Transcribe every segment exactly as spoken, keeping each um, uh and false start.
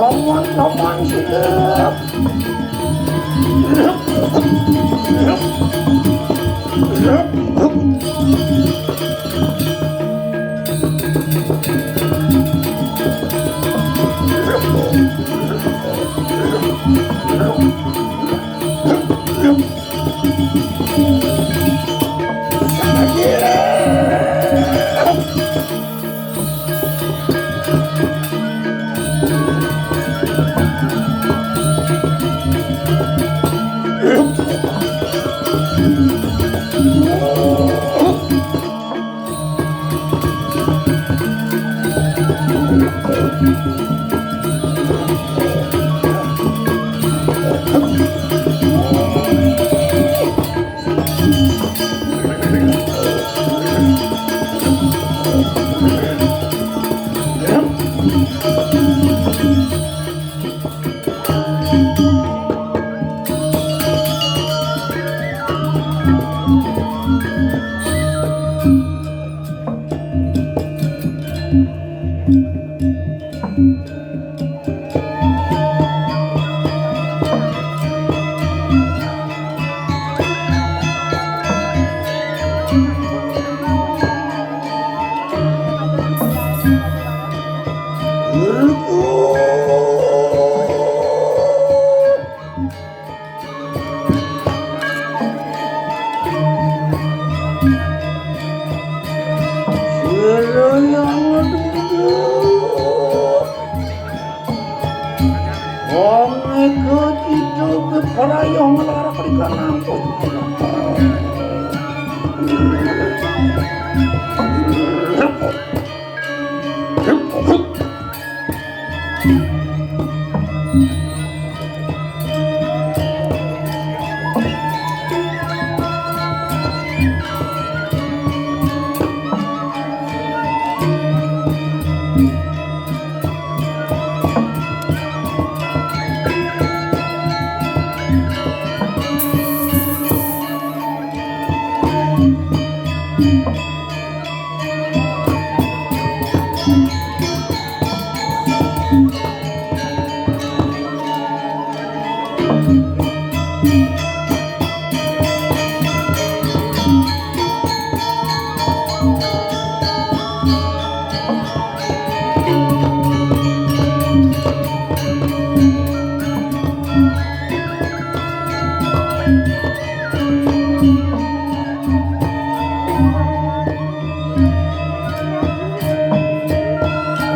Lawan, lawan, siap. Wong iku dicoba para yang melarang di kanan.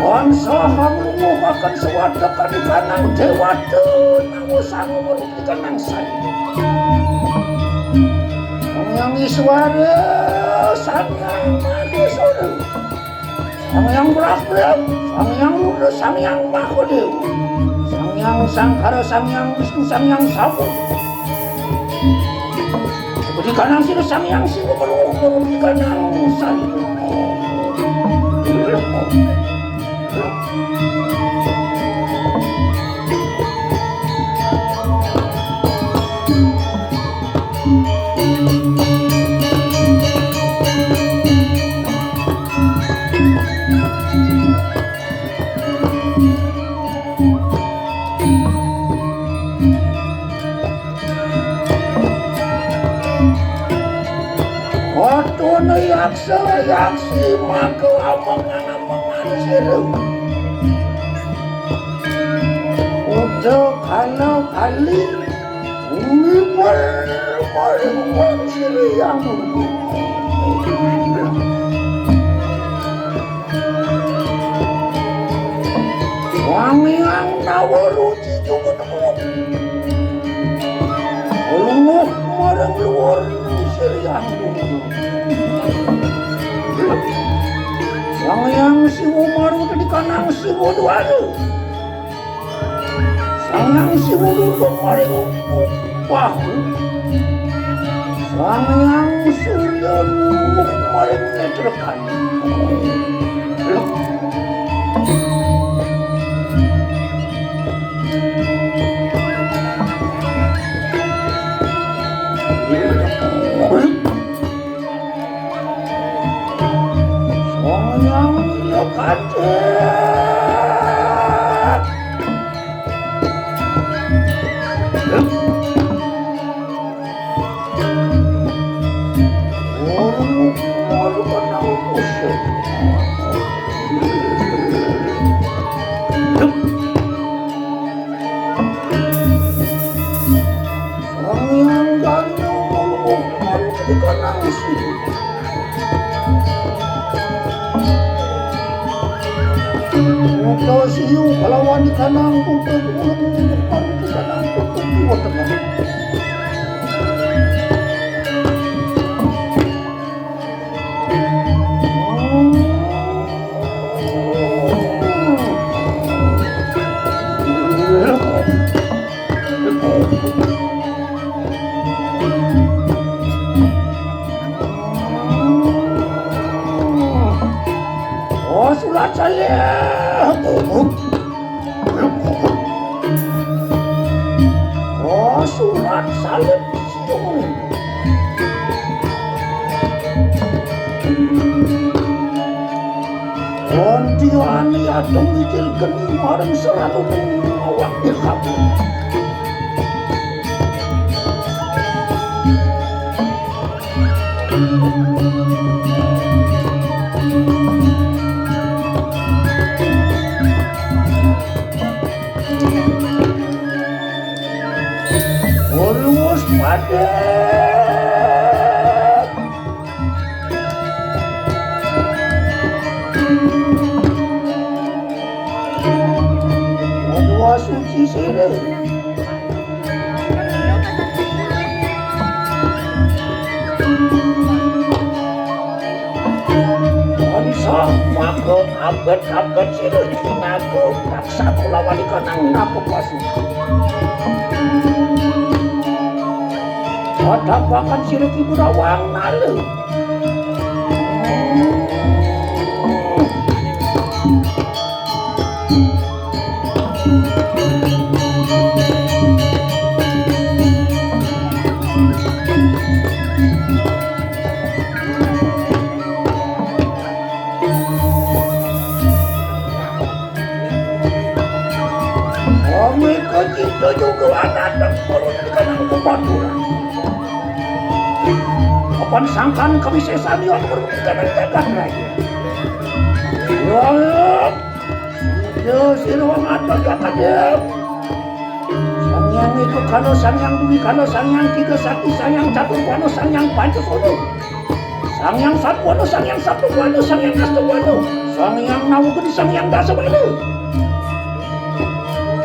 Bangsa hamlunguh akan sewadakan kanang dewata, nawa sangu merupakan nang sani. Sang Hyang Iswara, Sang Hyang Maheswara, Sang Hyang Brahma, Sang Hyang Rudra, Sang Hyang Mahadewa, Sang Hyang Sangkara, Sang Hyang Wisnu, Sang Hyang Sampurna. Budi kanang sira Sang Hyang Siwa, meluh, budi kanang sani. Watune yaksa yaksi maka amengan-amengan sira. Uda kala kali ngiber maring wong sira yang nunggu. Wangiang nawa ruci juga nemu. Lunguh marang luhur sirian. Sang Hyang Siwa maru tadi kanang Siwa Dwara. Sang Hyang Siwa Durga maring bahu. Sang Hyang Surya lunguh Arep ngecrekan. Lho. Wong yang iya kaget. Utus iu kalawan kanang putih, kanang putih, kanang putih, kanang putih. Oh, surat saya. Oh, surat salib. Kontiani adem mikil geni maring seratuning awak kabeh. Ulus padhet. Padwa suci sirih. Tansah manggon abet-abet sirih tinaga paksa kulawan ikanang naga pasu. Padapakan sirih Ki Burawang Nala. Wong iko cinta juga anatang turun di kanang pepaturan. Apan sangkan kawisésan yo turun di kanang jagat raya. Wah, yo sira wong adat jagat ya. Sang Hyang Eka Kala, Sang Hyang Dwi Kala, Sang Hyang Tiga Sakti, Sang Hyang Catur Wana, Sang Hyang Pancasona. Sang Hyang Satwana, Sang Hyang Sapta Wana, Sang Hyang Asta Wana, Sang Hyang Nawa Geni, Sang Hyang Dasa Wana.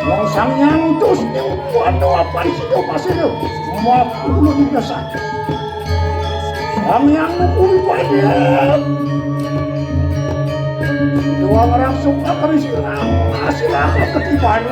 Wong Sang Hyang Dusni Wana apan sida pasira. Makula dinasan. Sang Hyang Nukuri Wana. Dua ngrang suka keri sirang, sirang ketiban.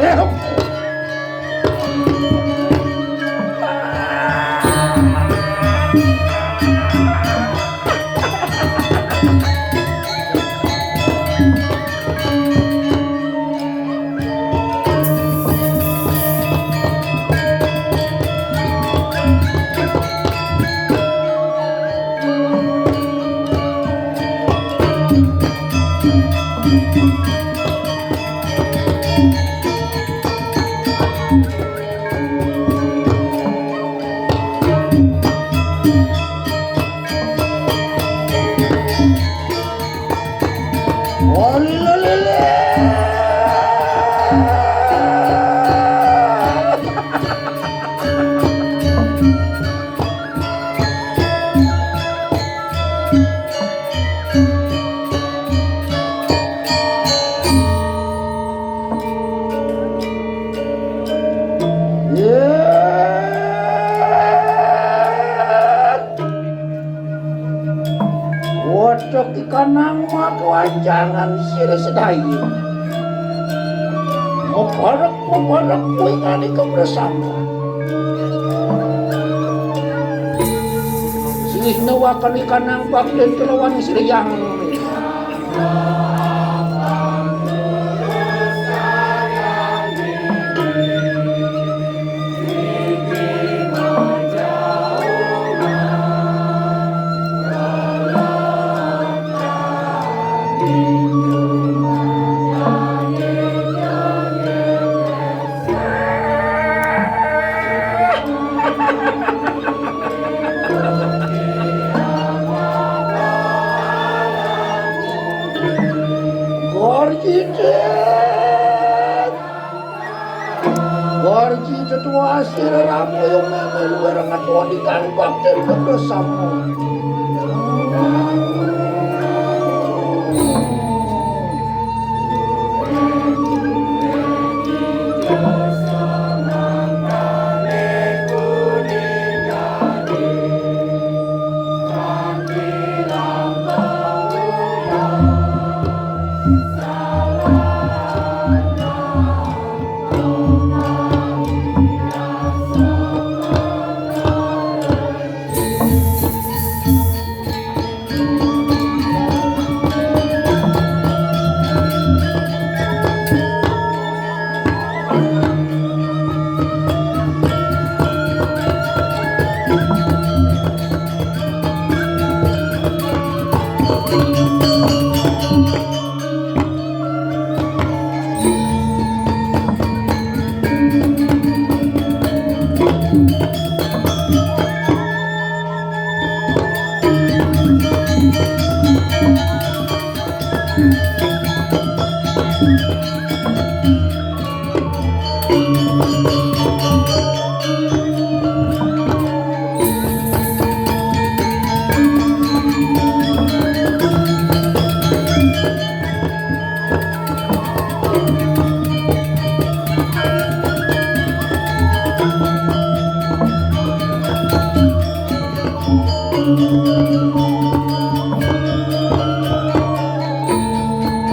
Waduh, ikanang maka wancangan sira sedaya. Mebarek, mebarek kuwi ngani kepresan. Wis nawakan ikanang bakten kelawan Sri Hyang. Gorjicet. Gorjicet wasir ramoyong meme luar ngatwa di kang bakten bersama.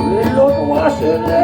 Lelot wasene.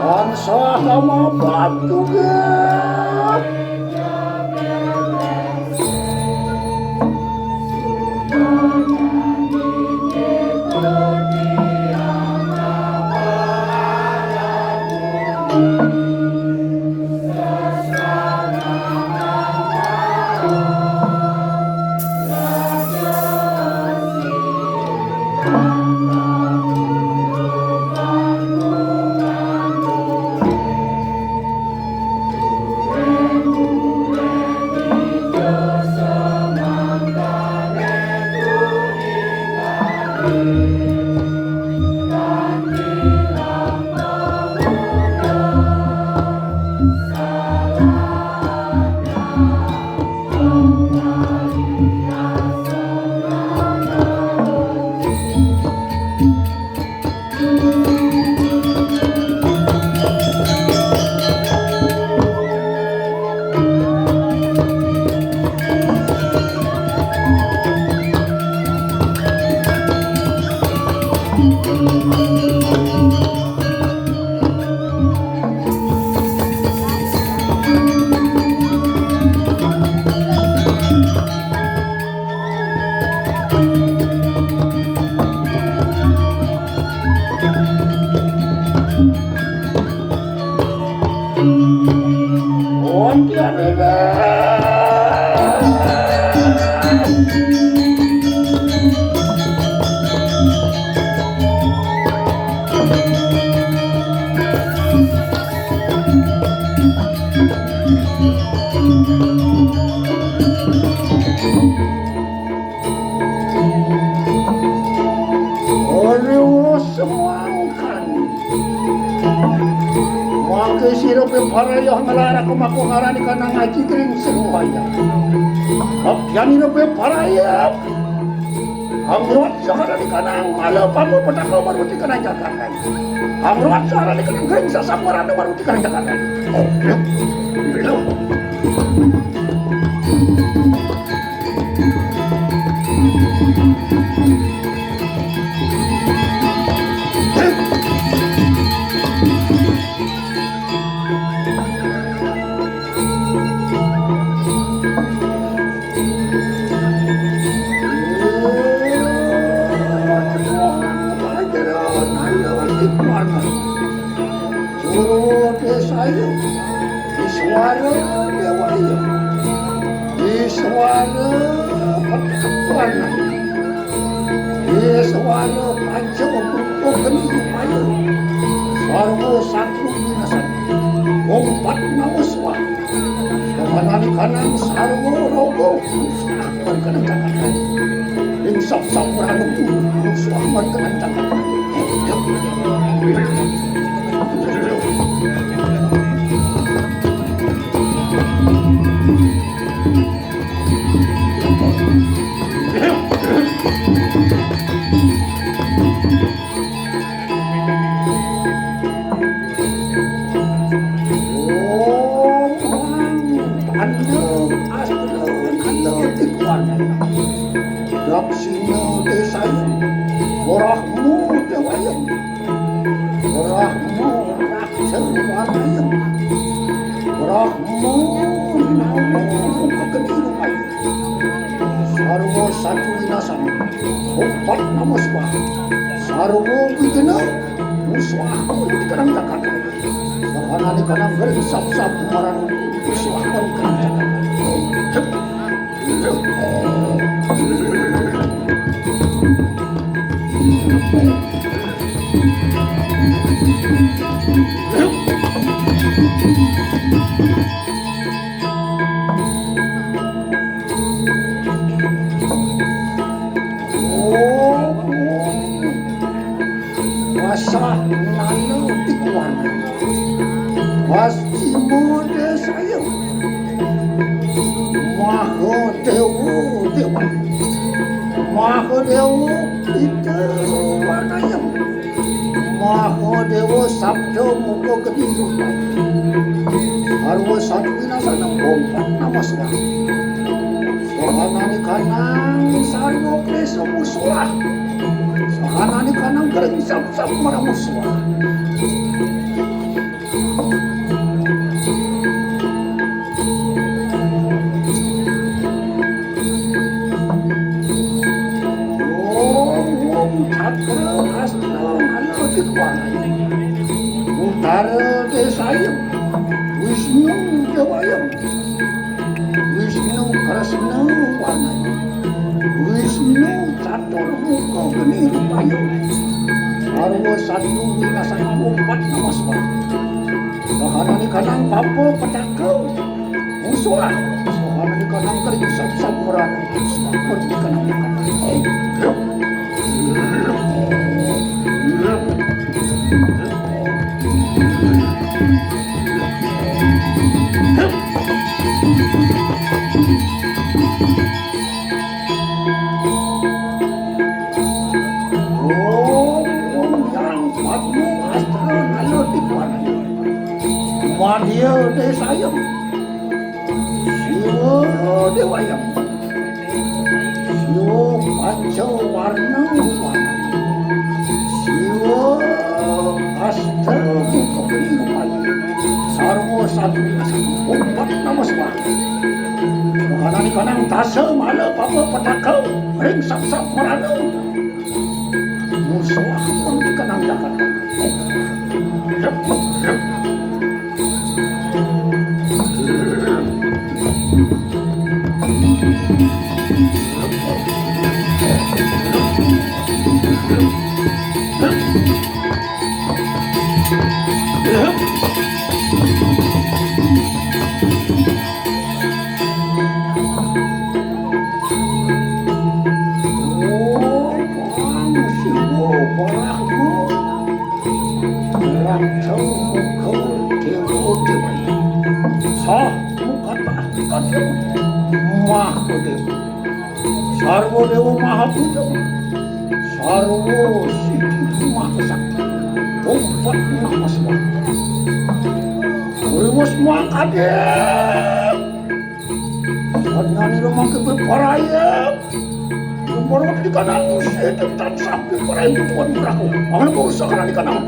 Tansah lama batu ge. Aduh, semangkan. Sira bebaraya nglarang mako ngarani kanang aji kring sing wayah. Abyan ira bebaraya. Amrot sakarani kanang mala pamu petaka maruti kanang jagaran. Amrot sakarani kanang kring sasap marana maruti kanang jagaran. Juru Desa Ayu, Iswara Dewa Ayu, Iswara Petakwana, Iswara Panca Buka Geni Rupaya, Sarwa Satru Winasana, Ompat Nama Swaha. Kahanane kanang sarwa raga, musah mangkana kanang. Ing sap-sap pranutu, musah mangkana kanang. Om Tandem Astra Nanda Tikwana. Daksina Desaya. Brahma Dewayam. Brahma Raksa Warnayam. Brahma Nama Muka Geni Rupaya. Sarwa Satru Winasana. Ompat Nama Swaha. Sarwa Wigna. Muswah, dikenang jagat. Sahanane kanang gering sap-sap marang muswah, dikenang jagat. Om Wasah Nana Tikwana. Pascima Desaya. Mahadewa Dewa. Mahadewa Ida Wanayam. Mahadewa Sabda Muka Geni Rupaya. Sarwa Satru Winasana, Ompat Nama Swaha. Sahanane kanang sarwa klesa muswah. Sahanane kanang gering sap-sap marang muswah. Om, om, cakra astra nala dikwana. Utara Desayam. Wisnu Dewayam. Wisnu Kresna Wanayam. Wisnu Catur Muka Geni Rupayam. Sarwa Satru Winasana, Ompat Nama Swaha. Sahanane kanang papa petaka. Muswah. Sahanane kanang kering sap-sap marang. Sampun kanang. Om, om, yang Padma Astra Nala Dikwana. Madya Desayam. Siwa Dewayam. Siwa Panca Warna Wanayam. Siwa Asta Muka Geni Rupayam. Sarwa Satru Winasana, Ompat Nama Swaha. Sahanane kanang dasa mala papa petaka, ring sap-sap marana. Muswah pun dikenang jagat. Dewa Dewa. Sah, muka tak, muka Dewa. Maha Dewa. Sarwa Dewa Maha Dewa. Sarwa Siti Maha Sakti. Obat Nama Semua. Dewa Semua Kadek. Sanyani lemah ke beparayap. Nomor di kanan musuh itu tak sampai parayap tuan beraku. Akan berusaha kanan di kanan.